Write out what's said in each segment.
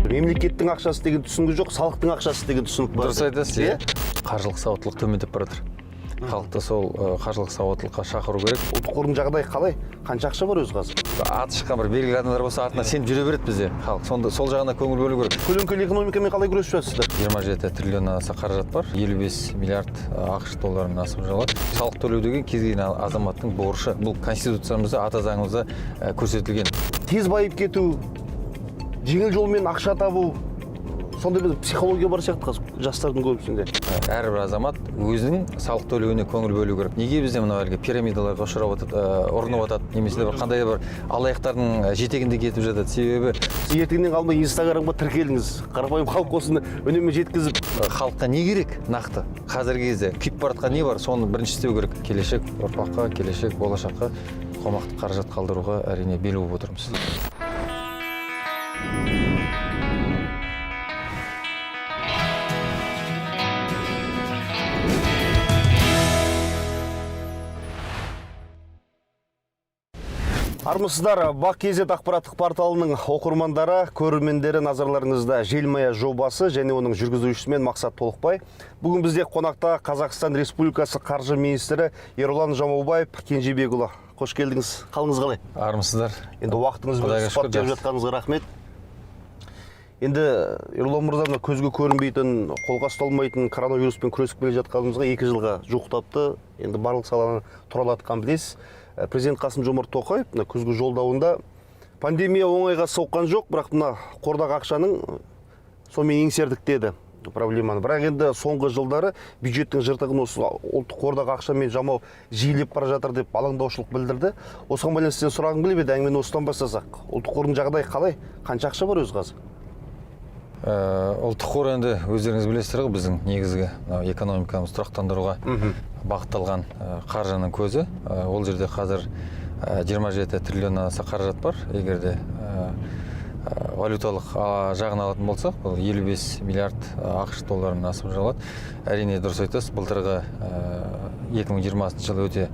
Мемлекеттің ақшасы деген түсінігі жоқ, салықтың ақшасы деген түсінік бар. Дұрыс айтасыз, иә. Қаржылық сауаттылық төмендеп бара жатыр. Халықты сол қаржылық сауаттылыққа шақыру керек. Ұлттық қордың жағдайы қалай? Қанша ақша бар өзі қазір? Аты шыққан бір белгілі адамдар болса, артына сеніп жүре береді бізде халық. Сонда сол жағына көңіл бөлу керек. Көлеңкелі экономикамен қалай күресіп жатсыздар? 27 триллионнан аса қаражат бар, 55 миллиард АҚШ долларынан асып жалады. Салық төлеу деген кез келген азаматтың борышы. Бұл Конституциямызда, ата заңымызда көрсетілген. Тез байып кету, жеңіл жолмен ақша табу, сондай бір психология бар сияқты қазір жастардың көбісінде. Әрбір азамат өзінің салық төлеуіне көңіл бөлу керек. Неге бізде мынау әлгі пирамидаларға ұшырап жатады, ұрынып жатады, немесе бір қандай да бір алаяқтардың жетегінде кетіп жатады? Себебі Сіз ертеңнен қалмай Инстаграмға тіркеліңіз. Қарапайым халық осыны үнемі жеткізіп. Халыққа не керек нақты? Қазіргі кезде күйіп бара жатқан не бар, соны бірінші істеу керек. Келешек ұрпаққа, келешек болашаққа қомақты қаражат қалдыруға, әрине, бел буып отырмыз. Армысыздар, Бақ KZ ақпараттық порталының оқырмандары, көрермендері, назарларыңызда Желмая жобасы және оның жүргізушісімен Мақсат Толықбай. Бүгін бізде қонақта Қазақстан Республикасы қаржы министрі Ерұлан Жамаубаев Кенжебекұлы. Қош келдіңіз. Қалыңыз қалай? Армысыздар. Енді уақытыңыз бөліп Құдайға сұхбат шүкір, беріп жақсы. жатқаныңызға рахмет. Енді Ерұлан мырза, мына көзге көрінбейтін, қолға ұсталмайтын коронавируспен күресіп келе жатқанымызға 2 жылға жуықтапты. Енді барлық саланы тұралатқан білесіз. Президент Қасым Жомарт Тоқаев мына күзгі жолдауында пандемия оңайға соққан жоқ, бірақ мына қордағы ақшаның сонымен еңсердік деді проблеманы. Бірақ енді соңғы жылдары бюджеттің жыртығын осы ұлттық қордағы ақшамен жамау жиілеп бара жатыр деп алаңдаушылық білдірді. Осыған байланысты сізден сұрағым келіп еді, әңгімені осыдан бастасақ. Ұлттық қордың жағдайы қалай? Қанша ақша бар өзі қазір? Ұлттық қор енді өздеріңіз білесіздер ғой, біздің негізгі мынау экономикамызды тұрақтандыруға бағытталған қаржының көзі. Ол жерде қазір 27 триллионнан аса қаражат бар. Егер де валюталық жағын алатын болсақ, бұл 55 миллиард АҚШ долларынан асып жалады. Әрине, дұрыс айтасыз, былтырғы 2020 жыл өте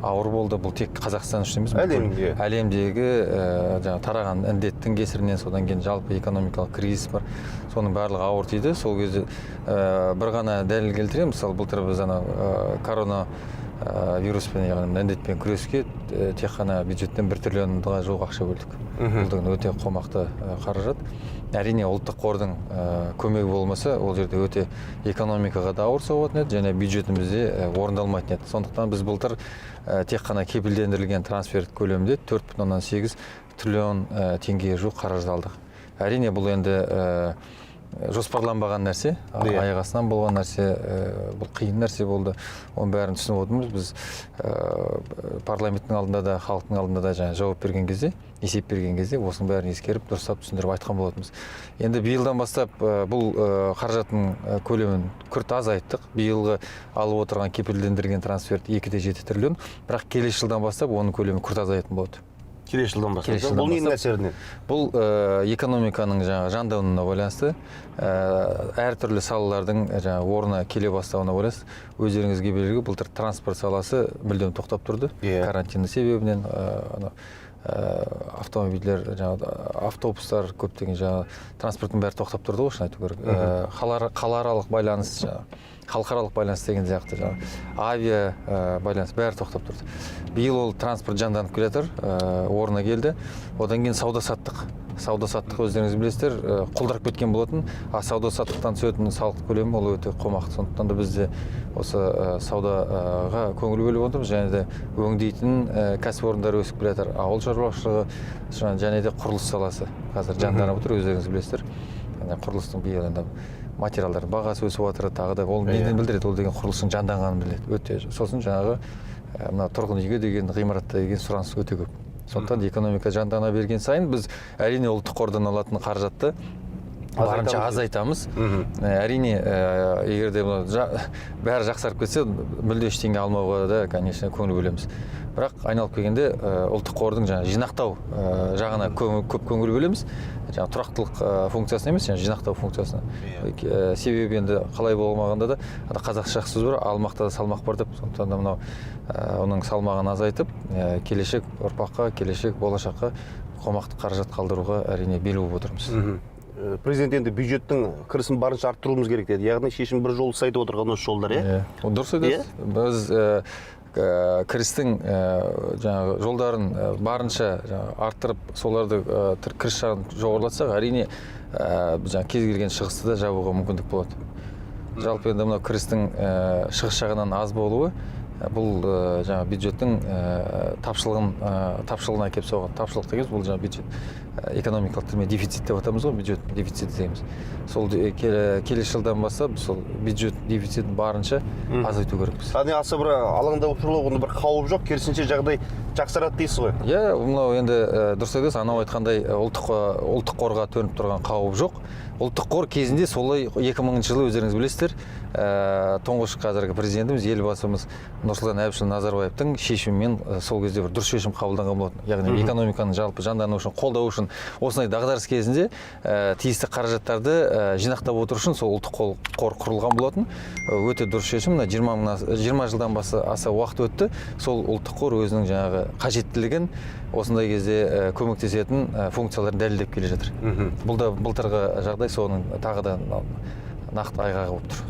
ауыр болды. Бұл тек Қазақстан үшін емес, бүкіл Әлемге. әлемдегі жаңағы тараған індеттің кесірінен, содан кейін жалпы экономикалық кризис бар, соның барлығы ауыр тиді. Сол кезде бір ғана дәлел келтіремін. Мысалы, былтыр біз ана корона вируспен, яғни мына індетпен күреске тек қана бюджеттен 1 триллионға жуық ақша бөлдік. Бұл деген өте қомақты қаражат. Әрине, ұлттық қордың көмегі болмаса, ол жерде өте экономикаға да ауыр соғатын еді және бюджетімізде орындалмайтын еді. Сондықтан біз былтыр тек қана кепілдендірілген трансферт көлемінде 4,8 триллион теңгеге жуық қаражат алдық. Әрине, бұл енді жоспарланбаған нәрсе, аяқ астынан болған нәрсе, бұл қиын нәрсе болды. Оның бәрін түсініп отырмыз. Біз парламенттің алдында да, халықтың алдында да жаңа жауап берген кезде, есеп берген кезде осының бәрін ескеріп, дұрыстап түсіндіріп айтқан болатынбыз. Енді биылдан бастап бұл қаражаттың көлемін күрт азайттық. Биылғы алып отырған кепілдендірілген трансферт 2,7 триллион, бірақ келесі жылдан бастап оның көлемі күрт азаятын болады. Келесі жылдан бастап. Келесі жылдан Бұл ненің бастап. әсерінен? Бұл экономиканың жаңа жандануына байланысты, әртүрлі салалардың жаңа орнына келе бастауына байланысты. Өздеріңізге белгілі, былтыр транспорт саласы мүлдем тоқтап тұрды. Карантиннің себебінен, анау, автомобильдер, жаңағы автобустар, көптеген жаңа транспорттың бәрі тоқтап тұрды ғой, шын айту керек. Қалааралық байланыс, жаңа халықаралық байланыс деген сияқты, жаңа авиа байланыс бәрі тоқтап тұрды. Биыл ол транспорт жанданып келе жатыр, орнына келді. Одан кейін сауда саттық. Сауда саттық, өздеріңіз білесіздер, құлдырап кеткен болатын. А сауда саттықтан түсетін салық көлемі ол өте қомақты. Сондықтан да біз де осы саудаға көңіл бөліп отырмыз және де өңдейтін кәсіпорындар өсіп келе жатыр. Ауыл шаруашылығы және де құрылыс саласы қазір жанданып отыр, өздеріңіз білесіздер. Яғни құрылыстың биыл енді материалдардың бағасы өсіп жатыр, тағы да ол неден білдіреді? Ол деген құрылыстың жанданғанын білдіреді. Өте сосын жаңағы мына тұрғын үйге деген, ғимаратқа деген сұраныс өте көп. Сондықтан экономика жандана берген сайын біз, әрине, ұлттық қордан алатын қаражатты барынша азайтамыз. Әрине, егер де мына бәрі жақсарып кетсе, мүлде ештеңе алмауға да, конечно, көңіл бөлеміз. Бірақ айналып келгенде, ұлттық қордың жаңа жинақтау жағына көп көңіл бөлеміз. Жаңа тұрақтылық функциясына емес, жаңа жинақтау функциясына. Себебі енді қалай болмағанда да, ана қазақша сөз бар, алмақта да салмақ бар деп. Сондықтан да мынау оның салмағын азайтып, келешек ұрпаққа, келешек болашаққа қомақты қаражат қалдыруға, әрине, бел буып отырмыз. Президент енді бюджеттің кірісін барынша арттыруымыз керек деді. Яғни шешім бір жол айтып отырған осы жолдар, иә? Иә, ол дұрыс айтасыз. Біз кірістің жаңағы жолдарын барынша жаңағы арттырып, соларды кіріс жағын жоғарылатсақ, әрине, жаңағы кез келген шығысты да жабуға мүмкіндік болады. Жалпы енді мынау кірістің шығыс жағынан аз болуы бұл жаңағы бюджеттің тапшылығына әкеліп соғады. Тапшылық деген бұл жаңағы бюджет экономикалық тілмен дефицит деп атамыз ғой, бюджет дефициті дейміз. Сол келесі жылдан бастап сол бюджет дефицитін барынша азайту керекпіз. Яғни аса бір алаңдау жоқ, онда бір қауіп жоқ, керісінше жағдай жақсарады дейсіз ғой. Иә, мынау енді дұрыс айтасыз. Анау айтқандай, ұлттық қорға төніп тұрған қауіп жоқ. Ұлттық қор кезінде солай 2000 жылы, өздеріңіз білесіздер, тұңғыш қазіргі президентіміз, Елбасымыз Нұрсұлтан Әбішұлы Назарбаевтың шешімімен сол кезде бір дұрыс шешім қабылданған болатын. Яғни экономиканы жалпы жандану үшін, қолдау үшін, осындай дағдарыс кезінде тиісті қаражаттарды жинақтап отыру үшін сол ұлттық қор құрылған болатын. Өте дұрыс шешім. Мына 20 жылдан аса уақыт өтті. Сол ұлттық қор өзінің жаңағы қажеттілігін, осындай кезде көмектесетін функцияларын дәлелдеп келе жатыр. Бұл да былтырғы жағдай соның тағы да нақты айғағы болып тұр.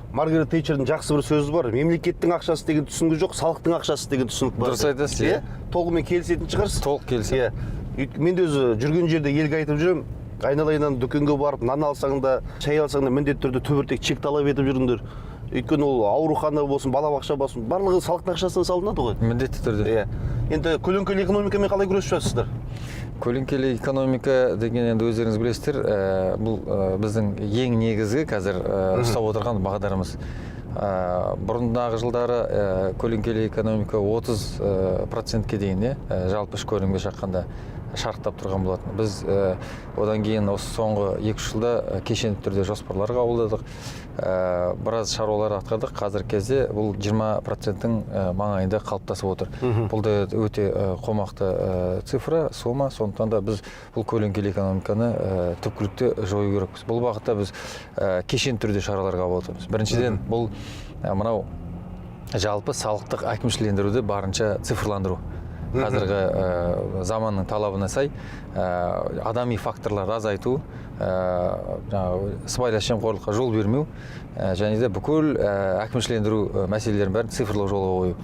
Маргарет Тэтчердің жақсы бір сөзі бар: мемлекеттің ақшасы деген түсінігі жоқ, халықтың ақшасы деген түсінік бар Дұрыс деп. айтасыз, иә. Иә. Толығымен келісетін шығарсыз. Толық келісемін. Иә, мен де өзі жүрген жерде елге айтып жүремін: айналайын, дүкенге барып нан алсаң да, шай алсаң да, міндетті түрде түбіртек, чек талап етіп жүріңдер. Өйткені ол аурухана болсын, балабақша болсын, барлығы салықтың ақшасынан салынады ғой. Міндетті түрде. Иә, енді көлеңкелі экономикамен қалай күресіп жатырсыздар? Көлеңкелі экономика деген енді өздеріңіз білесіздер, бұл біздің ең негізгі қазір ұстап отырған бағдарымыз. Бұрындағы жылдары көлеңкелі экономика 30 процентке дейін, иә, жалпы ішкі өнімге шаққанда шарықтап тұрған болатын. Біз одан кейін осы соңғы 2-3 жылда кешенді түрде жоспарлар қабылдадық, біраз шаруалар атқардық. Қазіргі кезде бұл 20 проценттің маңайында қалыптасып отыр. Бұл да өте қомақты цифра, сома. Сондықтан да біз бұл көлеңкелі экономиканы түпкілікті жою керекпіз. Бұл бағытта біз кешенді түрде шаралар қабылдап отырмыз. Біріншіден, бұл мынау жалпы салықтық әкімшілендіруді барынша цифрландыру. Қазіргі заманның талабына сай адами факторларды азайту, жаңағы сыбайлас жемқорлыққа жол бермеу және де бүкіл әкімшілендіру мәселелерін бәрін цифрлық жолға қою.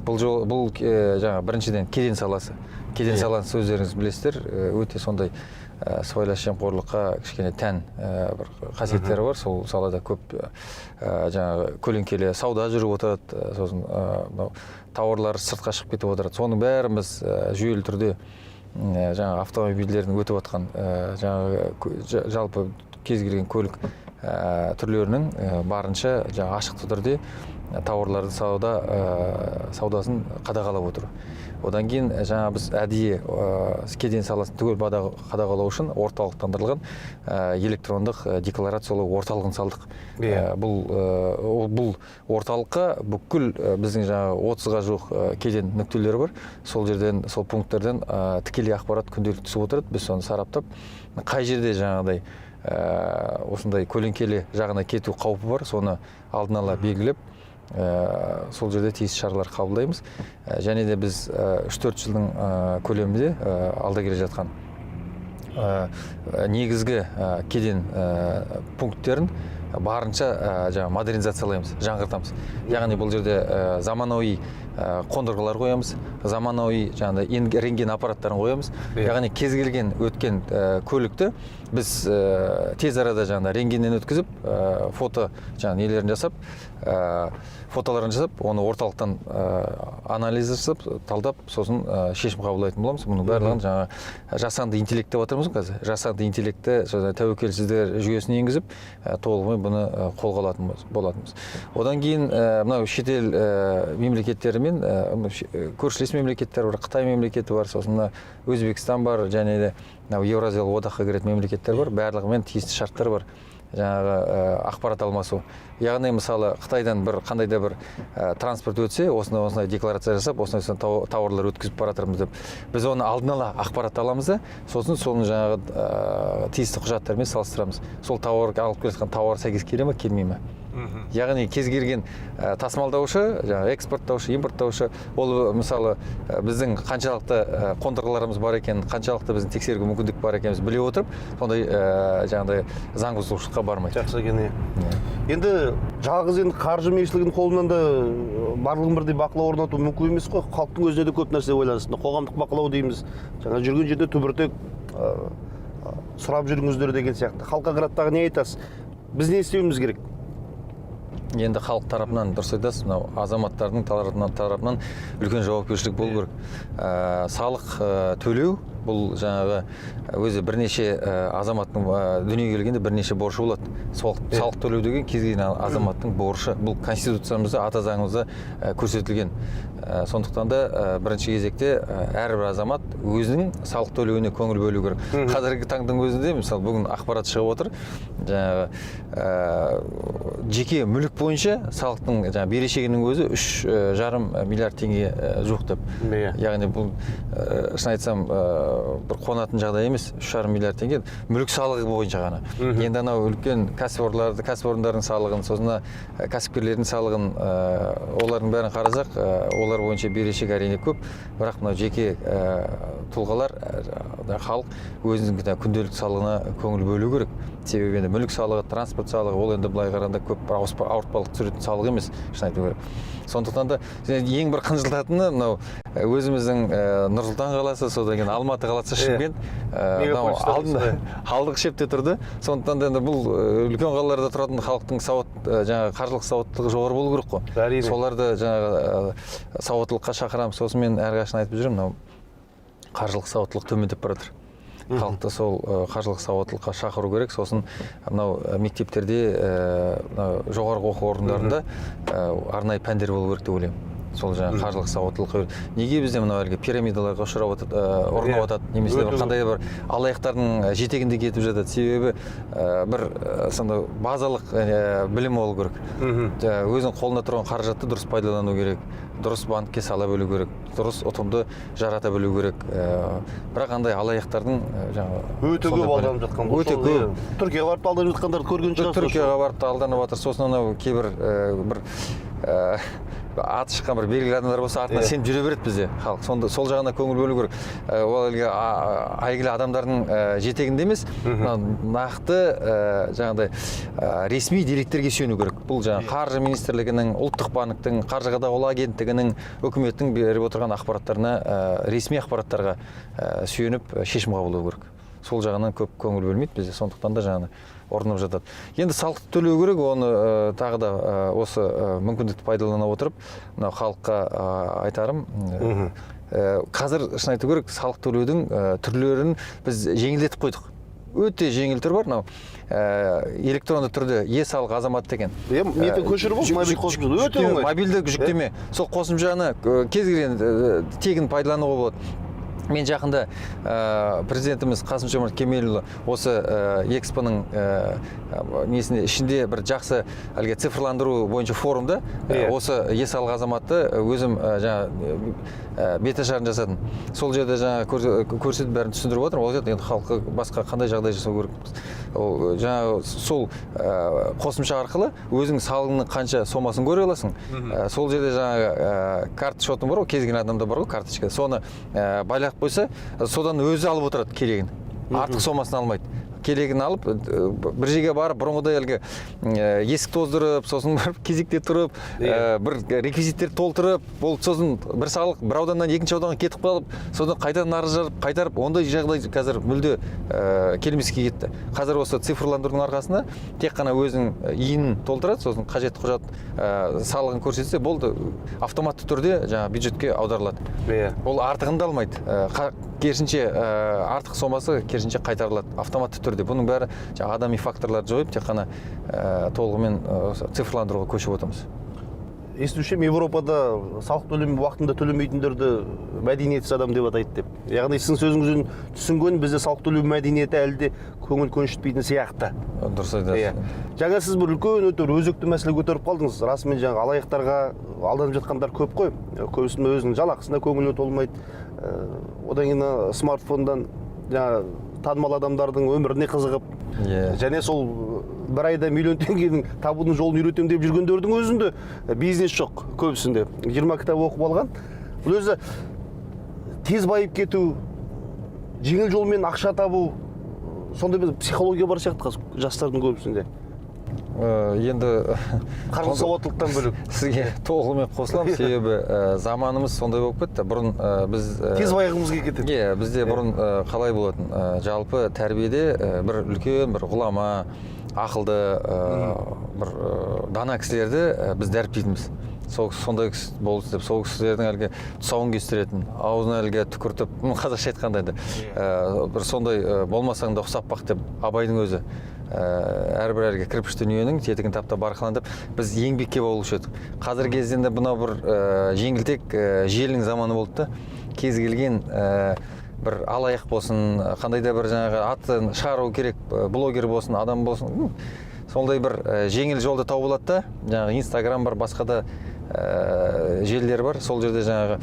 Бұл жол, бұл жаңағы біріншіден кеден саласы. Кеден саласы, өздеріңіз білесіздер, өте сондай сыбайлас жемқорлыққа кішкене тән бір қасиеттері бар. Сол салада көп жаңағы көлеңкелі сауда жүріп отырады, сосын мынау тауарлар сыртқа шығып кетіп отырады. Соның бәрін біз жүйелі түрде жаңағы автомобильдердің өтіп жатқан жаңағы жалпы кез келген көлік түрлерінің барынша жаңағы ашық түрде тауарларды саудасын қадағалап отыру. Одан кейін жаңа біз әдейі кеден саласын түгел қадағалау үшін орталықтандырылған электрондық декларациялау орталығын салдық. Бұл орталыққа бүкіл біздің жаңағы 30-ға жуық кеден нүктелері бар. Сол жерден, сол пункттерден тікелей ақпарат күнделікті түсіп отырады. Біз соны сараптап, қай жерде жаңағыдай осындай көлеңкелі жағына кету қаупі бар, соны алдын ала белгілеп, сол жерде тиісті шаралар қабылдаймыз. Және де біз 3-4 жылдың көлемінде алда келе жатқан негізгі кеден пункттерін барынша жаңағы модернизациялаймыз, жаңғыртамыз. Яғни бұл жерде заманауи қондырғылар қоямыз, заманауи жаңағыдай рентген аппараттарын қоямыз. Яғни кез келген өткен көлікті біз тез арада жаңағыдай рентгеннен өткізіп, фото жаңағы нелерін жасап, фотоларын жасап, оны орталықтан анализ жасап, талдап, сосын шешім қабылдайтын боламыз. Мұның барлығын жаңа жасанды интеллект деп жатырмыз ғой қазір. Жасанды интеллектті, содан тәуекелсіздер жүйесін енгізіп, толығымен бұны қолға алатын болатынбыз. Одан кейін мынау шетел мемлекеттерімен, мынау көршілес мемлекеттер бар, Қытай мемлекеті бар, сосын мына Өзбекстан бар және де мынау Еуразиялық одаққа кіретін мемлекеттер бар. Барлығымен тиісті шарттар бар, жаңағы ақпарат алмасу. Яғни мысалы, Қытайдан бір қандай да бір транспорт өтсе, осындай осындай декларация жасап, осындай осындай тауарлар өткізіп бара жатырмыз деп, біз оны алдын ала ақпарат аламыз да, сосын соны жаңағы тиісті құжаттармен салыстырамыз: сол тауар, алып келе жатқан тауар сәйкес келе ме, келмей ме. Яғни кез келген тасымалдаушы, жаңағы экспорттаушы, импорттаушы, ол мысалы біздің қаншалықты қондырғыларымыз бар екенін, қаншалықты біздің тексеруге мүмкіндік бар екенін біле отырып, сондай жаңағыдай заң бұзушылыққа бармайды. Жақсы екен, иә. Енді жалғыз енді қаржы министрлігінің қолынан да барлығын бірдей бақылау орнату мүмкін емес қой. Халықтың өзіне де көп нәрсе байланысты. Қоғамдық бақылау дейміз. Жаңа жүрген жерде түбіртек сұрап жүріңіздер деген сияқты. Халыққа қарап тағы не айтасыз? Біз не істеуіміз керек? Енді халық тарапынан дұрыс айтасыз, мынау азаматтардың тарапынан үлкен жауапкершілік болу керек. Салық төлеу бұл жаңағы өзі бірнеше азаматтың дүниеге келгенде бірнеше борышы болады. Салық төлеу деген кез келген азаматтың борышы. Бұл конституциямызда, ата заңымызда көрсетілген. Сондықтан да бірінші кезекте әрбір азамат өзінің салық төлеуіне көңіл бөлу керек. Қазіргі таңдың өзінде, мысалы, бүгін ақпарат шығып отыр, жаңағы жеке мүлік бойынша салықтың жаңағы берешегінің өзі 3,5 миллиард теңге жуық деп. Яғни бұл шын айтсам бір қуанатын жағдай емес, 3,5 миллиард теңге мүлік салығы бойынша ғана. Енді анау үлкен кәсіпорындардың салығын, сосын кәсіпкерлердің салығын, олардың бәрін қарасақ, олар бойынша берешек әрине көп, бірақ мынау жеке тұлғалар, халық өзінің күнделікті салығына көңіл бөлу керек. Себебі енді мүлік салығы, транспорт салығы, ол енді былай қарағанда көп ауыртпалық түсіретін салық емес, шын айту керек. Сондықтан да ең бір қынжылтатыны мынау өзіміздің Нұр-Сұлтан қаласы, содан кейін Алматы қаласы, Шымкент, мынау алдыңғы шепте тұрды. Сондықтан да енді бұл үлкен қалаларда тұратын халықтың жаңағы қаржылық сауаттылығы жоғары болу керек қой. Әрине. Соларды жаңағы сауаттылыққа шақырамыз. Сосын мен әрқашан айтып жүремін, мынау қаржылық сауаттылық төмендеп бара жатыр. Халықты сол қаржылық сауаттылыққа шақыру керек. Сосын мынау мектептерде, мынау жоғарғы оқу орындарында арнайы пәндер болу керек деп ойлаймын. Сол жаңағы қаржылық сауаттылыққа. Неге бізде мынау әлгі пирамидаларға ұшырап жатады, ұрынып жатады, немесе бір қандай да бір алаяқтардың жетегінде кетіп жатады. Себебі бір сондай базалық білім болу керек. Өзінің қолында тұрған қаражатты дұрыс пайдалану керек, дұрыс банкке сала білу керек, дұрыс ұтымды жарата білу керек. Бірақ андай алаяқтардың жаңағы өте көп алданып жатқан. Өте көп. Түркияға барып алданып жатқандарды көрген шығарсыз. Түркияға барып та алданып жатыр. Сосын анау кейбір бір аты шыққан бір белгілі адамдар болса, артынан сеніп жүре береді бізде халық. Сонда сол жағына көңіл бөлу керек. Ол әлгі әйгілі адамдардың жетегінде емес, нақты жаңағыдай ресми деректерге сүйену керек. Бұл жаңағы қаржы министрлігінің, ұлттық банктің, қаржы қадағалау агенттігінің, үкіметтің беріп отырған ақпараттарына, ресми ақпараттарға сүйеніп шешім қабылдау керек. Сол жағынан көп көңіл бөлмейді бізде, сондықтан да жаңағы ұрынып жатады. Енді салықты төлеу керек, оны тағы да осы мүмкіндікті пайдалана отырып, мынау халыққа айтарым, қазір шын айту керек, салық төлеудің түрлерін біз жеңілдетіп қойдық. Өте жеңіл түр бар, мынау электронды түрде е-салық азамат деген. Иә, нетін көшіріп алып, мобиль қосымша өте оңай. Мобильді жүктеме. Сол қосымшаны кез келген тегін пайдалануға болады. Мен жақында президентіміз Қасым-Жомарт Кемелұлы осы экспоның несінде ішінде бір жақсы әлгі цифрландыру бойынша форумда осы е-салық азаматты өзім жаңа беташарын жасадым. Сол жерде жаңа көрсетіп бәрін түсіндіріп отырмын. Ол жерде енді халыққа басқа қандай жағдай жасау керек? Ол жаңа сол қосымша арқылы өзің салығыңның қанша сомасын көре аласың. Сол жерде жаңағы карта шотың бар ғой, кез келген адамда бар ғой карточка. Соны байлап қойса, содан өзі алып отырады керегін. Артық сомасын алмайды. Керегін алып, бір жерге барып, бұрынғыдай әлгі есік тоздырып, сосын барып кезекте тұрып, бір реквизиттер толтырып, ол сосын бір салық бір ауданнан екінші ауданға кетіп қалып, содан қайтадан арыз жазып, қайтарып, ондай жағдай қазір мүлде келмеске кетті. Қазір осы цифрландырудың арқасында тек қана өзінің ИИН толтырады, сосын қажетті құжат, салығын көрсетсе болды, автоматты түрде жаңа бюджетке аударылады. Ол артығын да алмайды. Керісінше, артық сомасы керісінше қайтарылады автоматты түрде. Бұның бәрі жаңа адами факторларды жойып, тек қана толығымен цифрландыруға көшіп отырмыз. Естушім, Европада салық төлем уақытында төлемейтіндерді мәдениетсіз адам деп атайды деп. Яғни сіздің сөзіңізден түсінген, бізде салық төлеу мәдениеті әлі де көңіл көншітпейтін сияқты. Дұрыс айтасыз. Жаңа сіз бір үлкен өте бір өзекті мәселе көтеріп қалдыңыз. Расымен жаңа алаяқтарға алданып жатқандар көп қой. Көбісінің өзінің жалақысына көңілі толмайды. Одан кейін смартфондан жаңа танымал адамдардың өміріне қызығып, және сол Бір айда миллион теңгенің табудың жолын үйретемін деп жүргендердің өзінде бизнес жоқ көбісінде. 20 кітап оқып алған. Бұл өзі тез байып кету, жеңіл жолмен ақша табу, сондай бір психология бар сияқты қазір жастардың көбісінде. Енді Қаржылық сауаттылықтан бөлек. Сізге толығымен қосыламын, себебі заманымыз сондай болып кетті. Бұрын біз Тез байығымыз келіп кетеді. Иә, бізде бұрын қалай болатын? Жалпы тәрбиеде бір үлкен бір ғұлама, ақылды, бір дана кісілерді біз дәріптейтінбіз. Сол сондай кісі болды деп, сол кісілердің әлгі тұсауын кестіретін, аузына әлгі түкіртіп, қазақша айтқанда енді, бір сондай болмасаң да ұқсап бақ деп Абайдың өзі, әрбір әлгі кірпіш дүниенің тетігін тап та барқылан деп, біз еңбекке баулушы едік. Қазіргі кезде енді мынау бір жеңілтек желінің заманы болды да, кез келген бір алаяқ болсын, қандай да бір жаңағы атын шығару керек, блогер болсын, адам болсын, сондай бір жеңіл жолды тауып алады да. Жаңағы Инстаграм бар, басқа да желілер бар, сол жерде жаңағы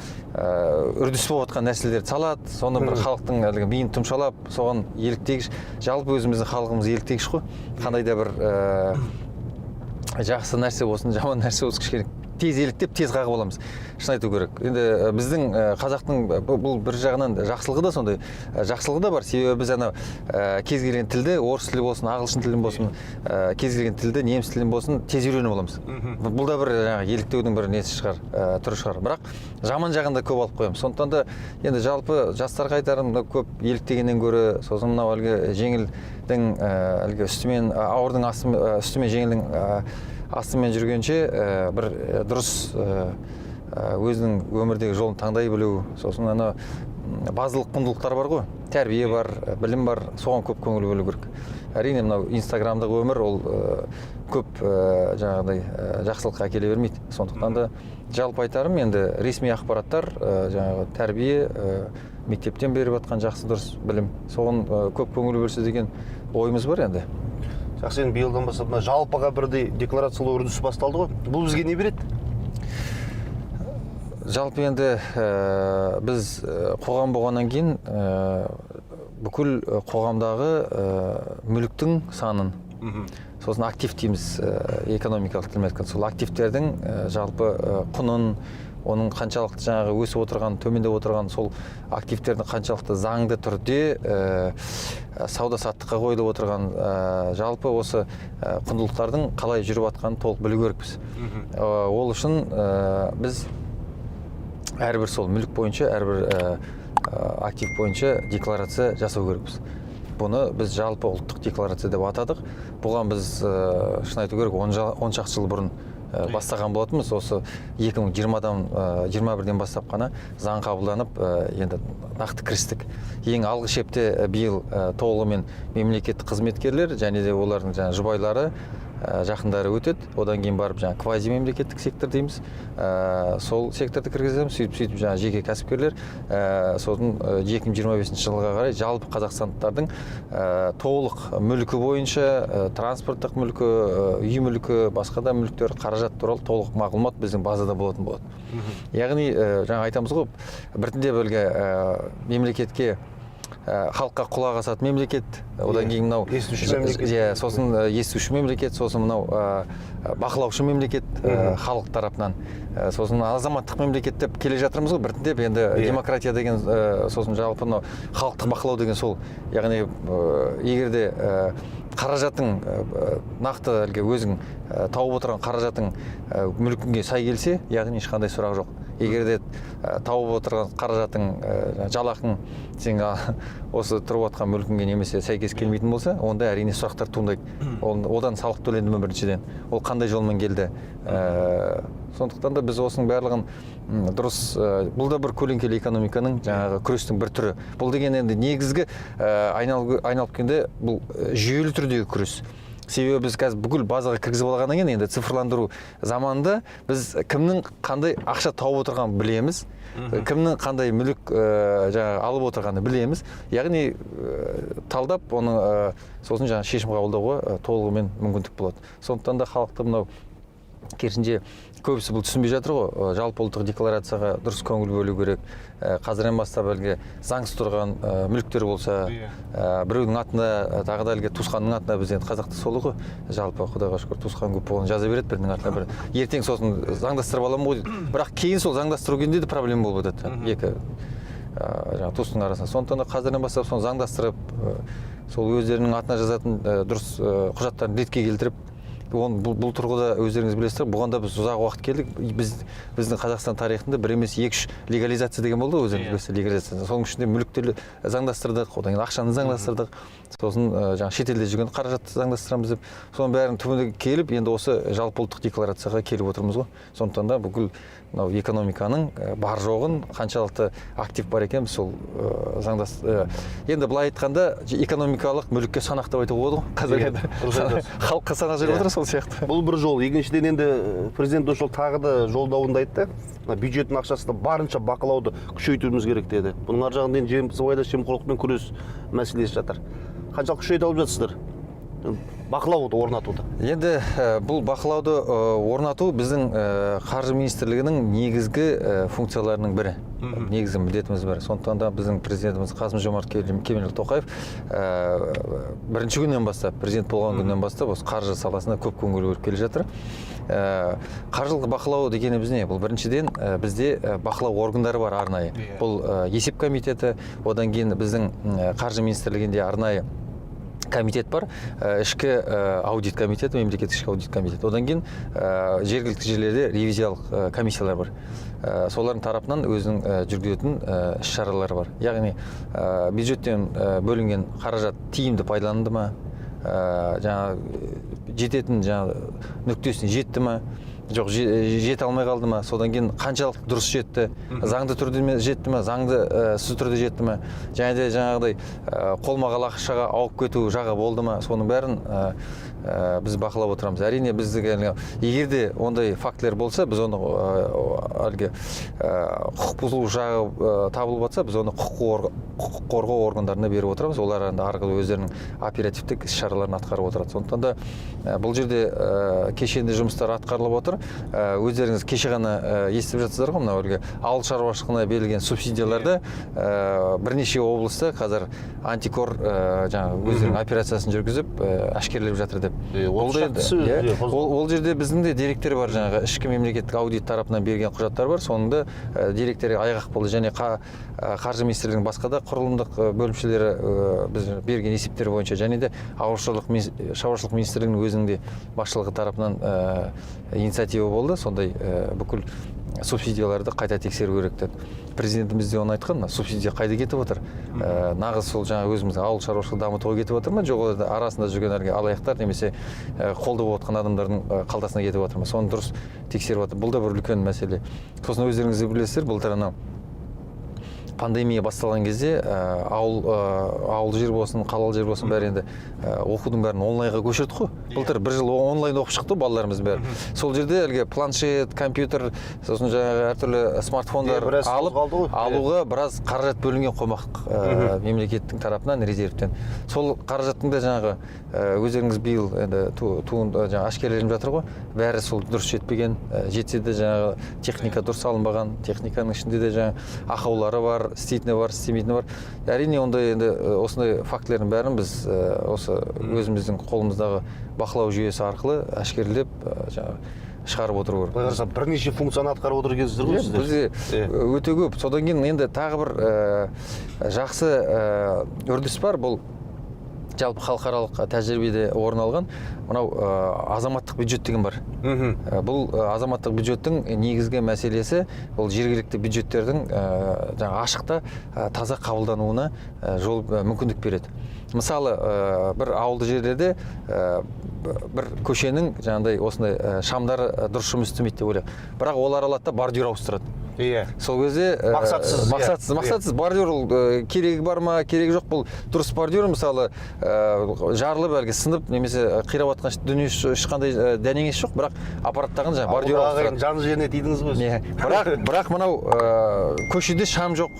үрдіс болып жатқан нәрселерді салады. Соны бір халықтың әлгі миын тұмшалап, соған еліктегіш. Жалпы өзіміздің халқымыз еліктегіш қой. Қандай да бір жақсы нәрсе болсын, жаман нәрсе болсын, кішкене тез еліктеп, тез қағып аламыз, шын айту керек. Енді біздің қазақтың бұл бір жағынан жақсылығы да сондай, жақсылығы да бар, себебі біз анау кез келген тілді, орыс тілі болсын, ағылшын тілін болсын, кез келген тілді, неміс тілін болсын, тез үйреніп аламыз. Бұл да бір жаңағы еліктеудің бір несі шығар, түрі шығар, бірақ жаман жағын да көп алып қоямыз. Сондықтан да енді жалпы жастарға айтарым, мынау көп еліктегеннен гөрі, сосын мынау әлгі жеңілдің әлгі үстімен, ауырдың үстімен, жеңілдің астымен жүргенше, бір дұрыс өзінің өмірдегі жолын таңдай білу, сосын ана базалық құндылықтар бар ғой, тәрбие бар, білім бар, соған көп көңіл бөлу керек. Әрине, мынау инстаграмдық өмір ол көп жаңағыдай жақсылыққа әкеле бермейді. Сондықтан да жалпы айтарым, енді ресми ақпараттар, жаңағы тәрбие, мектептен беріп жатқан жақсы, дұрыс білім, соған көп көңіл бөлсе деген ойымыз бар енді. Жақсы, енді биылдан бастап мына жалпыға бірдей декларациялау үрдісі басталды ғой. Бұл бізге не береді? Жалпы енді біз қоғам болғаннан кейін, бүкіл қоғамдағы мүліктің санын, сосын актив дейміз, экономикалық тілмен айтқанда, сол активтердің жалпы құнын, оның қаншалықты жаңағы өсіп отырған, төмендеп отырған, сол активтердің қаншалықты заңды түрде сауда саттыққа қойылып отырған, жалпы осы құндылықтардың қалай жүріп жатқанын толық білу керекпіз. Ол үшін біз әрбір сол мүлік бойынша, әрбір актив бойынша декларация жасау керекпіз. Бұны біз жалпы ұлттық декларация деп атадық. Бұған біз, шын айту керек, он шақты жыл бұрын бастаған болатынбыз. Осы 2020-дан, 21-ден бастап қана заң қабылданып, енді нақты кірістік. Ең алғы шепте биыл толығымен мемлекеттік қызметкерлер және де олардың жаңағы жұбайлары, жақындары өтеді. Одан кейін барып жаңағы квазимемлекеттік сектор дейміз, сол секторды кіргіземіз. Сөйтіп жаңағы жеке кәсіпкерлер, сосын 2025 жылға қарай жалпы қазақстандықтардың толық мүлкі бойынша, транспорттық мүлкі, үй мүлкі, басқа да мүліктер, қаражат туралы толық мағлұмат біздің базада болатын болады. Яғни жаңа айтамыз ғой, біртіндеп әлгі мемлекетке, халыққа құлақ асатын мемлекет, одан кейін мынау Естуші мемлекет. Иә, сосын естуші мемлекет, сосын мынау бақылаушы мемлекет, халық тарапынан, сосын азаматтық мемлекет деп келе жатырмыз ғой біртіндеп енді. Демократия деген, сосын жалпы мынау халықтық бақылау деген сол. Яғни егер де қаражатың нақты әлгі өзің тауып отырған қаражатың мүлкіңе сай келсе, яғни ешқандай сұрақ жоқ. Егер де тауып отырған қаражатың, жаңағы жалақың сенің осы тұрып жатқан мүлкіңе немесе сәйкес келмейтін болса, онда әрине сұрақтар туындайды. Ол, одан салық төленді ме біріншіден, ол қандай жолмен келді? Сондықтан да біз осының барлығын дұрыс, бұл да бір көлеңкелі экономиканың жаңағы күрестің бір түрі. Бұл деген енді негізгі айналып келгенде бұл жүйелі түрдегі күрес. Себебі біз қазір бүкіл базаға кіргізіп алғаннан кейін, енді цифрландыру заманында біз кімнің қандай ақша тауып отырғанын білеміз, кімнің қандай мүлік жаңағы алып отырғанын білеміз. Яғни талдап, оны сосын жаңағы шешім қабылдауға толығымен мүмкіндік болады. Сондықтан да халықты мынау Керісінше, көбісі бұл түсінбей жатыр ғой. Жалпы ұлттық декларацияға дұрыс көңіл бөлу керек. Қазірден бастап әлгі заңсыз тұрған мүліктер болса, біреудің атында, тағы да әлгі туысқанның атында. Біз енді қазақта сол ғой, жалпы, құдайға шүкір, туысқан көп болған, жаза береді бірінің атына бір, ертең сосын заңдастырып аламын ғой дейді. Бірақ кейін сол заңдастыру кезінде де проблема болып жатады екі жаңағы туыстың арасында. Сондықтан да қазірден бастап соны заңдастырып, сол өздерінің атына жазатын дұрыс құжаттарын ретке келтіріп, оны бұл тұрғыда өздеріңіз білесіздер, бұған да біз ұзақ уақыт келдік. Біздің Қазақстан тарихында бір емес, екі, үш легализация деген болды ғой, өздеріңіз білесіздер, легализация. Соның ішінде мүліктерді заңдастырдық, одан кейін ақшаны заңдастырдық, сосын жаңағы шетелде жүрген қаражатты заңдастырамыз деп, соның бәрінің түбіне келіп, енді осы жалпы ұлттық декларацияға келіп отырмыз ғой. Сондықтан да бүкіл мынау экономиканың бар жоғын, қаншалықты актив бар екен, сол енді былай айтқанда, экономикалық мүлікке санақ деп айтуға болады ғой қазір. Иә, енді дұрыс айтасыз. Халыққа санақ жүріп отыр сол сияқты. Бұл бір жол. Екіншіден, енді президент осы жолы тағы да жолдауында айтты, мына бюджеттің ақшасына барынша бақылауды күшейтуіміз керек деді. Бұның ар жағында енді сыбайлас жемқорлықпен күрес мәселесі жатыр. Қаншалықты күшейте алып жатсыздар бақылауды орнатуды? Енді бұл бақылауды орнату біздің қаржы министрлігінің негізгі функцияларының бірі, негізгі міндетіміз бірі. Сондықтан да біздің президентіміз Қасым Жомарт Кемелұлы Тоқаев бірінші күннен бастап, президент болған күннен бастап, осы қаржы саласына көп көңіл бөліп келе жатыр. Қаржылық бақылау дегеніміз не? Бұл біріншіден, бізде бақылау органдары бар арнайы. Бұл есеп комитеті, одан кейін біздің қаржы министрлігінде арнайы комитет бар, ішкі аудит комитеті, мемлекеттік ішкі аудит комитеті. Одан кейін жергілікті жерлерде ревизиялық комиссиялар бар. Солардың тарапынан өзінің жүргізетін іс шаралары бар, яғни бюджеттен бөлінген қаражат тиімді пайдаланды ма, жаңағы жететін жаңағы нүктесіне жетті ма, жоқ жете алмай қалды ма, содан кейін қаншалықты дұрыс жетті, заңды түрде ме жетті ме, заңды сіз түрде жетті ме, және де жаңағыдай қолма-қол ақшаға ауып кету жағы болды ма, соның бәрін біз бақылап отырамыз. Әрине, біздің әлгі, егер де ондай фактілер болса, біз оны әлгі құқық бұзу жағы табылып жатса, біз оны құқық қорғау органдарына беріп отырамыз. Олар енді ары қарай өздерінің оперативтік іс шараларын атқарып отырады. Сондықтан да бұл жерде кешенді жұмыстар атқарылып отыр. Өздеріңіз кеше ғана естіп жатсыздар ғой, мынау әлгі ауыл шаруашылығына берілген субсидияларды бірнеше облыста қазір антикор жаңағы өздерінің операциясын жүргізіп, әшкерелеп жатыр деп. Ол Бұл да енді, шақтысы иә, иә, қозғалды. Ол жерде біздің де деректер бар, жаңағы ішкі мемлекеттік аудит тарапынан берген құжаттар бар. Соның да деректері айғақ болды және қаржы министрлігінің басқа да құрылымдық бөлімшелері біз берген есептер бойынша және де ауыл шаруашылық министрлігінің өзінің де басшылығы тарапынан инициатива болды сондай, бүкіл субсидияларды қайта тексеру керек деп. Президентіміз де оны айтқан: мына субсидия қайда кетіп отыр, нағыз сол жаңағы өзіміздің ауыл шаруашылығын дамытуға кетіп отыр ма, жоқ олардың арасында жүрген әлгі алаяқтар немесе қолда болып отқан адамдардың қалтасына кетіп отыр ма, соны дұрыс тексеріп отыр. Бұл да бір үлкен мәселе. Сосын өздеріңіз де білесіздер, былтыр анау пандемия басталған кезде ауыл жер болсын, қалалы жер болсын, бәрі енді оқудың бәрін онлайнға көшірдік қой. Былтыр бір жыл онлайн оқып шықты ғой балаларымыз бәрі. Сол жерде әлгі планшет, компьютер, сосын жаңағы әртүрлі смартфондар Иә, біраз алып қозғалды ғой. алуға біраз қаражат бөлінген қомақ мемлекеттің тарапынан, резервтен. Сол қаражаттың да жаңағы өздеріңіз биыл енді жаңағы әшкереленіп жатыр ғой, бәрі сол дұрыс жетпеген, жетсе де жаңағы техника дұрыс алынбаған, техниканың ішінде де жаңағы ақаулары бар, істейтіні бар, істемейтіні бар. Әрине, ондай енді осындай фактілердің бәрін біз осы өзіміздің қолымыздағы бақылау жүйесі арқылы әшкерелеп, жаңағы шығарып отыру керек. Былай қарасам, бірнеше функцияны атқарып отыр екенсіздер ғой Иә, сіздер. Бізде өте көп. Содан кейін енді тағы бір жақсы үрдіс бар. Бұл жалпы халықаралық тәжірибеде орын алған мынау азаматтық бюджет деген бар. Бұл азаматтық бюджеттің негізгі мәселесі бұл жергілікті бюджеттердің жаңағы ашықта, таза қабылдануына жол, мүмкіндік береді. Мысалы, бір ауылды жерлерде бір көшенің жаңағыдай осындай шамдары дұрыс жұмыс істемейді деп ойлайық, бірақ олар алады да, бордюр ауыстырады. Иә. Сол кезде Мақсатсыз, иә. Мақсатсыз, мақсатсыз бордюр ол керегі бар ма, керегі жоқ. Бұл дұрыс бордюр, мысалы, жарылып, әлгі сынып немесе қирап жатқан дүниесі, ешқандай дәнеңесі жоқ, бірақ аппараттағын жаңағы бордюр Ауылдағы ауыстырады. Жан жеріне тидіңіз ғой. Иә. Бірақ мынау көшеде шам жоқ.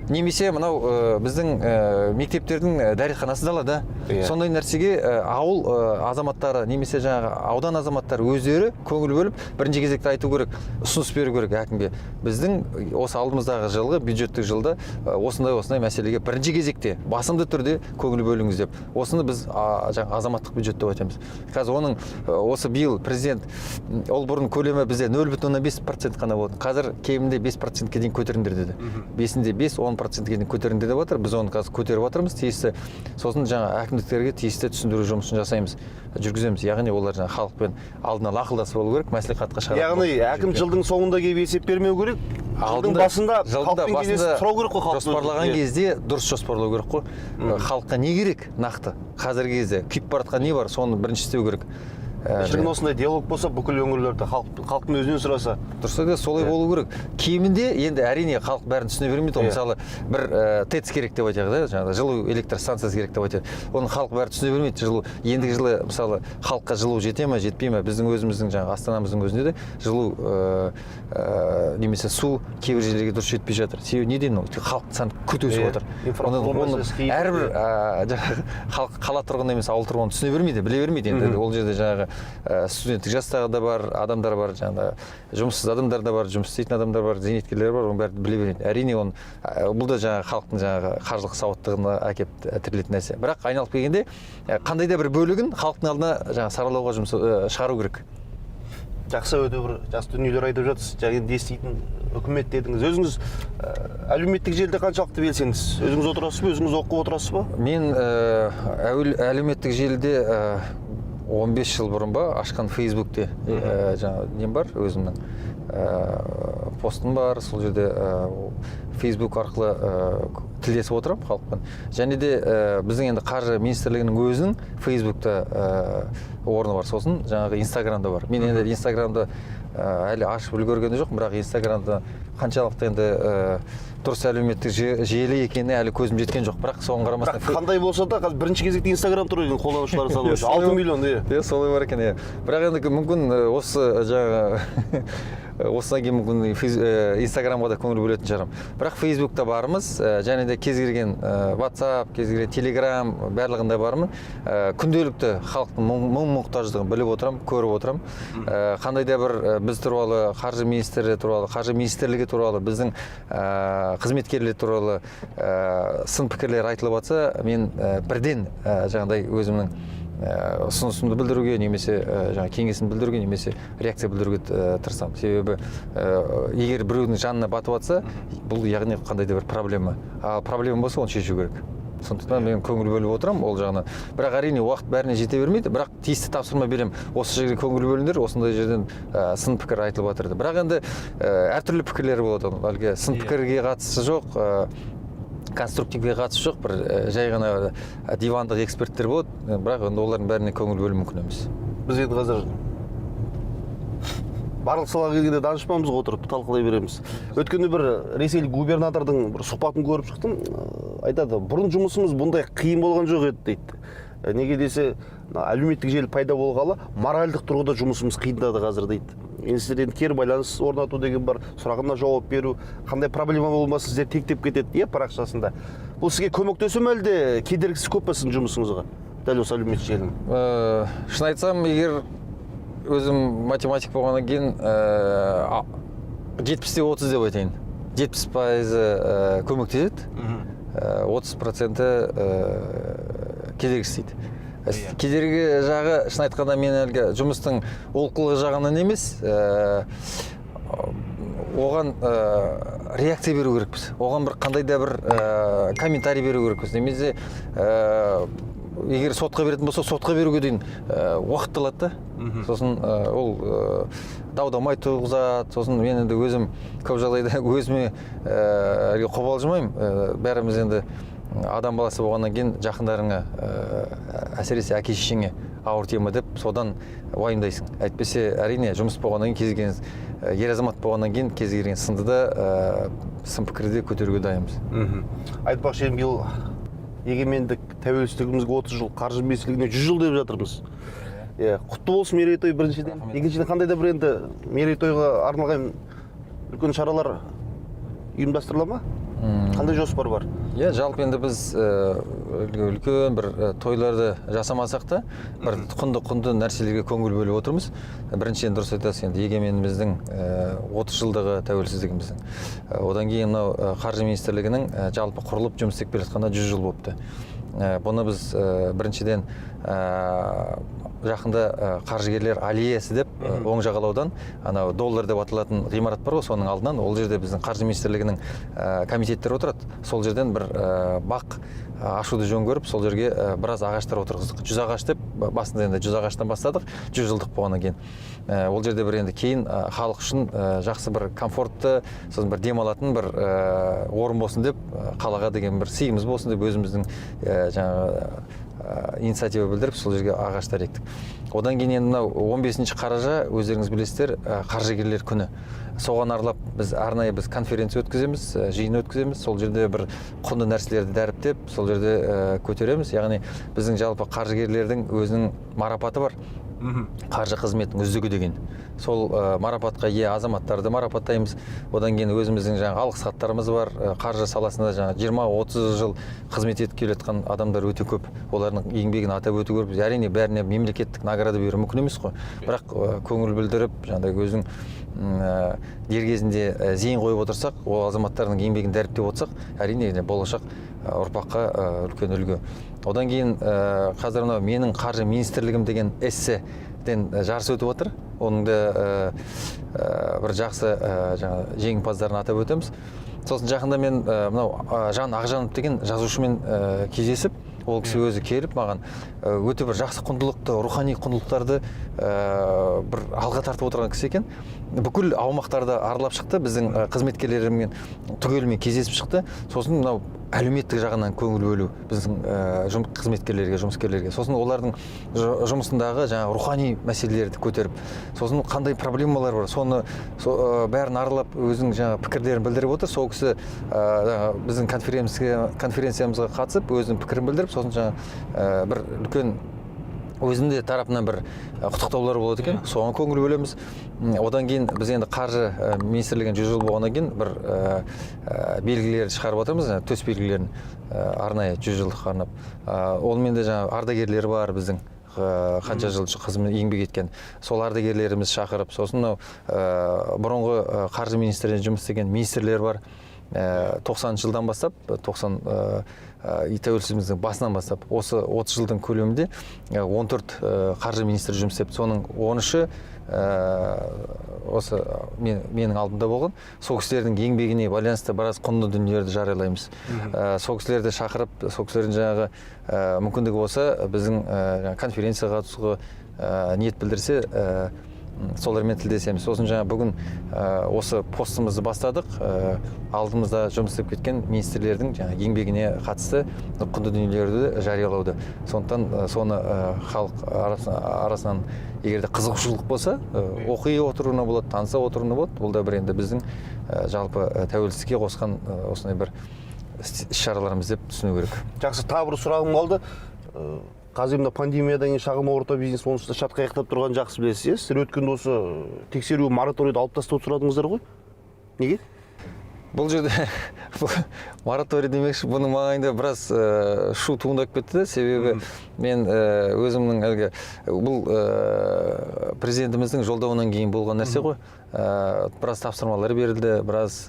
Немесе мынау біздің мектептердің дәретханасы далада. Сондай нәрсеге ауыл азаматтары немесе жаңағы аудан азаматтары өздері көңіл бөліп, бірінші кезекте айту керек, ұсыныс беру керек әкімге. Біздің осы алдымыздағы жылғы бюджеттік жылда осындай осындай мәселеге бірінші кезекте басымды түрде көңіл бөліңіз деп. Осыны біз жаңағы азаматтық бюджет деп айтамыз. Қазір оның осы биыл президент ол бұрын көлемі бізде 0,5% қана болатын. Қазір кемінде 5%-ке дейін көтеріңдер деді. Бесінде 5, 10%-ке дейін көтеріңдер деп жатыр. Біз оны қазір көтеріп жатырмыз тиісті. Сосын жаңа әкімдіктерге тиісті түсіндіру жұмысын жасаймыз, жүргіземіз. Яғни олар жаңа халықпен алдын ала ақылдасып алу керек, мәслихатқа шығарады. Яғни әкім жылдың соңында келіп есеп бермеу керек, жылдың басында жылдың халықпен кездесіп сұрау керек қой халықтың өзі. Жоспарлаған кезде дұрыс жоспарлау керек қой. Халыққа не керек нақты? Қазіргі кезде күйіп бара жатқан не бар, соны бірінші істеу керек. Шіркін, осындай диалог болса бүкіл өңірлерде, халықтың өзінен сұраса. Дұрыс айтасыз, солай болу керек. Кемінде енді, әрине, халық бәрін түсіне бермейді ғой. Иә. Мысалы, бір ТЭЦ керек деп айтайық да, жаңағы жылу электр станциясы керек деп айтайық. Оны халық бәрі түсіне бермейді. Жылу ендігі жылы, мысалы, халыққа жылу жете ме, жетпей ме? Біздің өзіміздің жаңағы астанамыздың өзінде де жылу немесе су кейбір жерлерге дұрыс жетпей жатыр. Себебі неден? Ол халықтың саны күрт өсіп жатыр. Инфрақұрылым Оны мәселесі қиын. Әрбір жаңағы халық, қала тұрғыны емес, ауыл тұрғыны түсіне бермейді, біле бермейді енді. Ол жерде жаңағы студенттік жастағы да бар адамдар бар, жаңағы жұмыссыз адамдар да бар, жұмыс істейтін адамдар бар, зейнеткерлер бар, оның бәрін біле бермейді. Әрине, оны бұл да жаңағы халықтың жаңағы қаржылық сауаттығына әкеп тірелетін нәрсе. Бірақ айналып келгенде қандай да бір бөлігін халықтың алдына жаңағы саралауға жұмыс шығару керек. Жақсы, өте бір жақсы дүниелер айтып жатырсыз. Жаңа енді еститін үкімет дедіңіз. Өзіңіз әлеуметтік желіде қаншалықты белсендісіз? Өзіңіз отырасыз ба, өзіңіз оқып отырасыз ба? Мен әлеуметтік желіде 15 жыл бұрын ба ашқан Фейсбукте жаңағы нем бар, өзімнің постым бар. Сол жерде Фейсбук арқылы тілдесіп отырамын халықпен. Және де біздің енді қаржы министрлігінің өзінің Фейсбукта орны бар, сосын жаңағы Инстаграмда бар. Мен енді Инстаграмды әлі ашып үлгерген жоқпын, бірақ Инстаграмда қаншалықты енді дұрыс әлеуметтік желі екеніне әлі көзім жеткен жоқ, бірақ соған қарамастан Бірақ қандай болса да, қазір бірінші кезекте Инстаграм тұр екен қолданушылар саны бойынша, 6 миллион, иә. Иә, солай бар екен, иә. Бірақ енді мүмкін осы жаңағы осыдан кейін мүмкін Инстаграмға да көңіл бөлетін шығармын. Бірақ Фейсбукта бармыз, және де кез келген WhatsApp, кез келген Телеграм, барлығында бармын. Күнделікті халықтың мұң мұқтаждығын біліп отырамын, көріп отырамын. Қандай да бір біз туралы, қаржы министрі туралы, қаржы министрлігі туралы, біздің қызметкерлер туралы сын пікірлер айтылып жатса, мен бірден жаңағыдай өзімнің ұсынысымды білдіруге немесе жаңағы кеңесімді білдіруге немесе реакция білдіруге тырысамын. Себебі егер біреудің жанына батып жатса, бұл яғни қандай да бір проблема, ал проблема болса, оны шешу керек. Сондықтан мен көңіл бөліп отырамын ол жағына. Бірақ, әрине, уақыт бәріне жете бермейді, бірақ тиісті тапсырма беремін: осы жерге көңіл бөліңдер, осындай жерден сын пікір айтылып жатыр деп. Бірақ енді әртүрлі пікірлер болады оның. Әлгі сын пікірге қатысы жоқ, конструктивге қатысы жоқ, бір жай ғана дивандық эксперттер болады. Бірақ енді олардың бәріне көңіл бөлу мүмкін емес. Біз енді қазір барлық салаға келгенде данышпанбыз ғой, отырып талқылай береміз. Өткенде бір ресейлік губернатордың бір сұхбатын көріп шықтым. Айтады, бұрын жұмысымыз бұндай қиын болған жоқ еді дейді. Неге десе, мына әлеуметтік желі пайда болғалы моральдық тұрғыда жұмысымыз қиындады қазір дейді. Енді сіздер енді кері байланыс орнату деген бар, сұрағына жауап беру, қандай проблема болмасын, сіздер тектеп кетеді, иә, парақшасында. Бұл сізге көмектесе ме, әлде кедергісі көп па сіздің жұмысыңызға дәл осы әлеуметтік желінің? Шын айтсам, егер өзім математик болғаннан кейін, 70:30 деп айтайын. 70%-ы көмектеседі, 30%-і кедергі істейді. Кедергі жағы, шын айтқанда, мен әлгі жұмыстың олқылығы жағынан емес, оған реакция беру керекпіз, оған бір қандай да бір комментарий беру керекпіз немесе егер сотқа беретін болса, сотқа беруге дейін уақыт алады да. Сосын ол дау дамай туғызады. Сосын мен енді өзім көп жағдайда өзіме әлгі қобалжымаймын. Бәріміз енді адам баласы болғаннан кейін жақындарыңа, әсіресе әке шешеңе ауыр тие ма деп, содан уайымдайсың. Әйтпесе, әрине, жұмыс болғаннан кейін кез келген Ер азамат болғаннан кейін кез келген сынды да, сын пікірді де көтеруге дайынбыз. Айтпақшы, енді биыл егемендік, тәуелсіздігімізге 30 жыл, қаржы министрлігіне 100 жыл деп жатырмыз. Иә, құтты болсын мерейтой біріншіден. Екіншіден, қандай да бір енді мерейтойға арналған үлкен шаралар ұйымдастырыла ма? Қандай жоспар бар? Иә, жалпы енді біз үлкен бір тойларды жасамасақ та, бір құнды нәрселерге көңіл бөліп отырмыз. Біріншіден, дұрыс айтасыз, енді егеменіміздің 30 жылдығы, тәуелсіздігіміздің. Одан кейін мынау қаржы министрлігінің жалпы құрылып, жұмыс істеп келе жатқанына 100 жыл болыпты. Бұны біз біріншіден жақында қаржыгерлер аллеясы деп, оң жағалаудан анау доллар деп аталатын ғимарат бар ғой, соның алдынан, ол жерде біздің қаржы министрлігінің комитеттері отырады. Сол жерден бір бақ ашуды жөн көріп, сол жерге біраз ағаштар отырғыздық. 100 ағаш деп, басында енді 100 ағаштан бастадық, 100 жылдық болғаннан кейін. Ол жерде бір енді кейін халық үшін жақсы бір комфортты, сосын бір демалатын бір орын болсын деп, қалаға деген бір сыйымыз болсын деп, өзіміздің жаңағы инициатива білдіріп, сол жерге ағаштар ектік. Одан кейін енді мынау 15 қараша, өздеріңіз білесіздер, қаржыгерлер күні. Соған арнап біз арнайы біз конференция өткіземіз, жиын өткіземіз. Сол жерде бір құнды нәрселерді дәріптеп, сол жерде көтереміз. Яғни біздің жалпы қаржыгерлердің өзінің марапаты бар. Қаржы қызметінің үздігі деген. Сол марапатқа ие азаматтарды марапаттаймыз. Одан кейін өзіміздің жаңағы алғыс хаттарымыз бар. Қаржы саласында жаңағы 20-30 жыл қызмет етіп келе жатқан адамдар өте көп. Олардың еңбегін атап өту керек. Әрине, бәріне мемлекеттік награда беру мүмкін емес қой. Бірақ көңіл білдіріп, жаңағыдай өзің дер кезінде зейін қойып отырсақ, ол азаматтардың еңбегін дәріптеп отырсақ, әрине, болашақ ұрпаққа үлкен үлгі. Одан кейін қазір мынау «Менің қаржы министрлігім» деген эсседен жарыс өтіп отыр. Оның да бір жақсы жаңағы жеңімпаздарын атап өтеміз. Сосын жақында мен мынау Жан Ақжанов деген жазушымен кездесіп, ол кісі өзі келіп маған өте бір жақсы құндылықты, рухани құндылықтарды бір алға тартып отырған кісі екен. Бүкіл аумақтарды аралап шықты, біздің қызметкерлерімен түгелімен кездесіп шықты. Сосын мынау әлеуметтік жағынан көңіл бөлу біздің қызметкерлерге, жұмыскерлерге, сосын олардың жұмысындағы жаңағы рухани мәселелерді көтеріп, сосын қандай проблемалар бар, соны бәрін аралап, өзінің жаңағы пікірлерін білдіріп отыр. Сол кісі біздің конференциямызға қатысып, өзінің пікірін білдіріп, сосын жаңағы бір үлкен өзінің де тарапынан бір құттықтаулар болады екен, соған көңіл бөлеміз. Одан кейін біз енді қаржы министрлігінің 100 жыл болғаннан кейін бір белгілерді шығарып жатырмыз, төс белгілерін арнайы 100 жылдыққа арнап. Онымен де жаңағы ардагерлер бар біздің, қанша жыл қызмет еңбек еткен, сол ардагерлерімізді шақырып, сосын мынау бұрынғы қаржы министрлігінде жұмыс істеген министрлер бар. 90-шы жылдан бастап, 90 тәуелсіздігіміздің басынан бастап осы 30 жылдың көлемінде 14 қаржы министрі жұмыс істепті. Соның 13-і осы менің алдымда болған. Сол кісілердің еңбегіне байланысты біраз құнды дүниелерді жариялаймыз. Сол кісілерді шақырып, сол кісілердің жаңағы мүмкіндігі болса, біздің жаңағы конференцияға қатысуға ниет білдірсе, солармен тілдесеміз. Сосын жаңа бүгін осы постымызды бастадық. Алдымызда жұмыс істеп кеткен министрлердің жаңа еңбегіне қатысты құнды дүниелерді жариялауды. Сондықтан соны халық арасынан егер де қызығушылық болса, оқи отыруына болады, таныса отыруына болады. Бұл да бір енді біздің жалпы тәуелсіздікке қосқан осындай бір іс шараларымыз деп түсіну керек. Жақсы, тағы бір сұрағым қалды. Қазір мына пандемиядан кейін шағын орта бизнес онсыз да шатқаяқтап тұрғанын жақсы білесіз, иә? Сіздер өткенде осы тексеру, мораторийді алып тастауды сұрадыңыздар ғой, неге? Бұл жерде бұл мораторий демекші, бұның маңайында біраз шу туындап кетті де. Себебі мен өзімнің әлгі бұл президентіміздің жолдауынан кейін болған нәрсе ғой. Біраз тапсырмалар берілді, біраз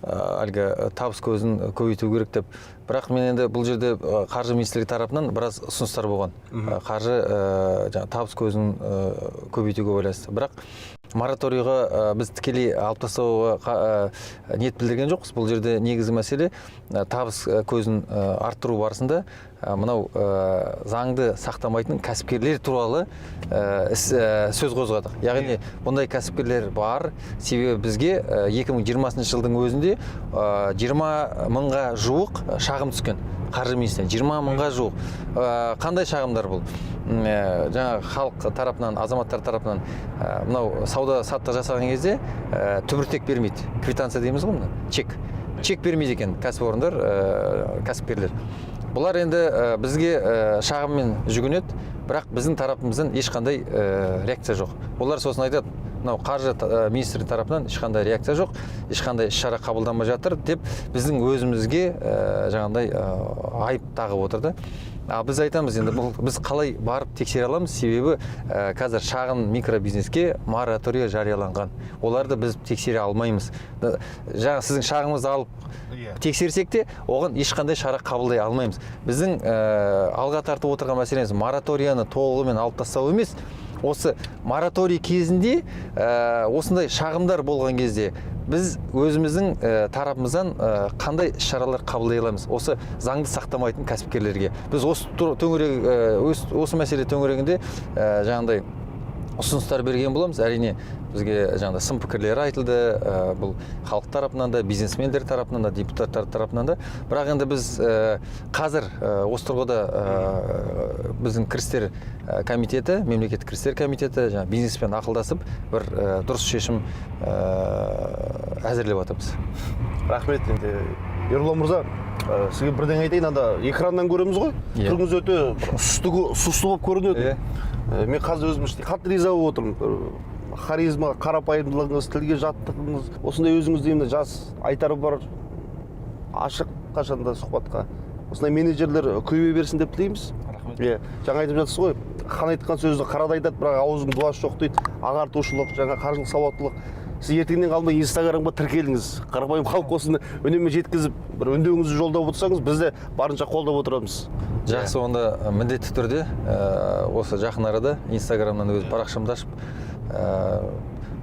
әлгі табыс көзін көбейту керек деп. Бірақ мен енді бұл жерде қаржы министрлігі тарапынан біраз ұсыныстар болған. Қаржы жаңағы табыс көзін көбейтуге байланысты. Бірақ мораторийға біз тікелей алып тастауға ниет білдірген жоқпыз. Бұл жерде негізгі мәселе табыс көзін арттыру барысында мынау заңды сақтамайтын кәсіпкерлер туралы сөз қозғадық. Яғни бұндай кәсіпкерлер бар. Себебі бізге 2020 жылдың өзінде 20 мыңға жуық шағым түскен қаржы министрлігіне, 20 мыңға жуық. Қандай шағымдар бұл? Жаңағы халық тарапынан, азаматтар тарапынан мынау сауда саттық жасаған кезде түбіртек бермейді, квитанция дейміз ғой, мына чек бермейді екен кәсіпорындар, кәсіпкерлер. Бұлар енді бізге шағыммен жүгінеді, бірақ біздің тарапымыздан ешқандай реакция жоқ. Олар сосын айтады: мынау қаржы министрі тарапынан ешқандай реакция жоқ, ешқандай іс шара қабылданбай жатыр деп біздің өзімізге жаңағындай айып тағып отыр да. А біз айтамыз, енді бұл біз қалай барып тексере аламыз? Себебі қазір шағын микробизнеске мораторий жарияланған, оларды біз тексере алмаймыз. Жаңа сіздің шағымыңызды алып тексерсек те, оған ешқандай шара қабылдай алмаймыз. Біздің алға тартып отырған мәселеміз мораторияны толығымен алып тастау емес, осы мораторий кезінде осындай шағымдар болған кезде біз өзіміздің тарапымыздан қандай іс шаралар қабылдай аламыз осы заңды сақтамайтын кәсіпкерлерге? Біз осы төңірек, осы мәселе төңірегінде жаңағындай ұсыныстар берген боламыз. Әрине, бізге жаңағыдай сын пікірлер айтылды, бұл халық тарапынан да, бизнесмендер тарапынан да, депутаттар тарапынан да. Бірақ енді біз қазір осы тұрғыда біздің кірістер комитеті, мемлекеттік кірістер комитеті жаңағы бизнеспен ақылдасып, бір дұрыс шешім әзірлеп жатырмыз. Рахмет. Енді, Ерұлан мырза, сізге бірдеңе айтайын. Анда экраннан көреміз ғой, түріңіз өте бір сұсты болып көрінеді. Мен қазір өзім іштей қатты риза болып отырмын. Бір харизма, қарапайымдылығыңыз, тілге жаттығыңыз, осындай өзіңіздей мына жас, айтары бар, ашық қашанда сұхбатқа, осындай менеджерлер көбейе берсін деп тілейміз. Рахмет. Иә, жаңа айтып жатсыз ғой, хан айтқан сөзді қара да айтады, бірақ ауыздың дуасы жоқ дейді. Ағартушылық, жаңа қаржылық сауаттылық. Сіз ертеңнен қалмай Инстаграмға тіркеліңіз. Қарапайым халыққа осыны үнемі жеткізіп, бір үндеуіңізді жолдап отырсаңыз, біз де барынша қолдап отырамыз. Жақсы, онда міндетті түрде осы жақын арада Инстаграмнан өз парақшамды ашып,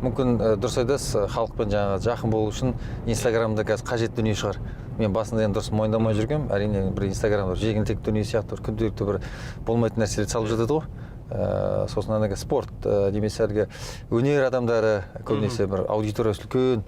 мүмкін, дұрыс айтасыз, халықпен жаңағы жақын болу үшін Инстаграмда қазір қажет дүние шығар. Мен басында енді дұрыс мойындамай жүргенмін, әрине. Бір Инстаграм бір жегілтек дүние сияқты, бір күнделікті бір болмайтын нәрселерді салып жатады ғой. Сосын анағы спорт немесе әлгі өнер адамдары, көбінесе бір аудиториясы үлкен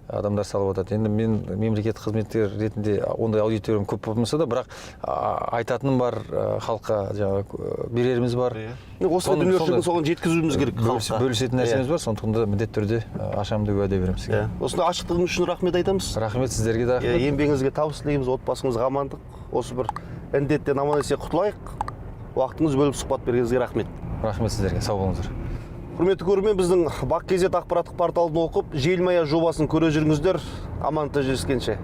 адамдар салып жатады. Енді мен мемлекеттік қызметкер ретінде ондай аудиториям көп болмаса да, бірақ айтатыным бар, халыққа жаңағы береріміз бар. Осындай дүние соған жеткізуіміз керек халыққа. Бөлісетін нәрсеміз бар, сондықтан да міндетті түрде ашамын деп уәде беремін сізге. Иә, осындай ашықтығыңыз үшін рахмет айтамыз. Рахмет сіздерге де, рахмет. Еңбегіңізге табыс тілейміз, отбасыңызға амандық, осы бір індеттен аман есен құтылайық. Уақытыңызды бөліп сұхбат бергеніңізге рахмет. Рахмет сіздерге, сау болыңыздар. Құрметті көрермен, біздің Бақ kz ақпараттық порталын оқып, Желмая жобасын көре жүріңіздер. Амандықта жүздескенше.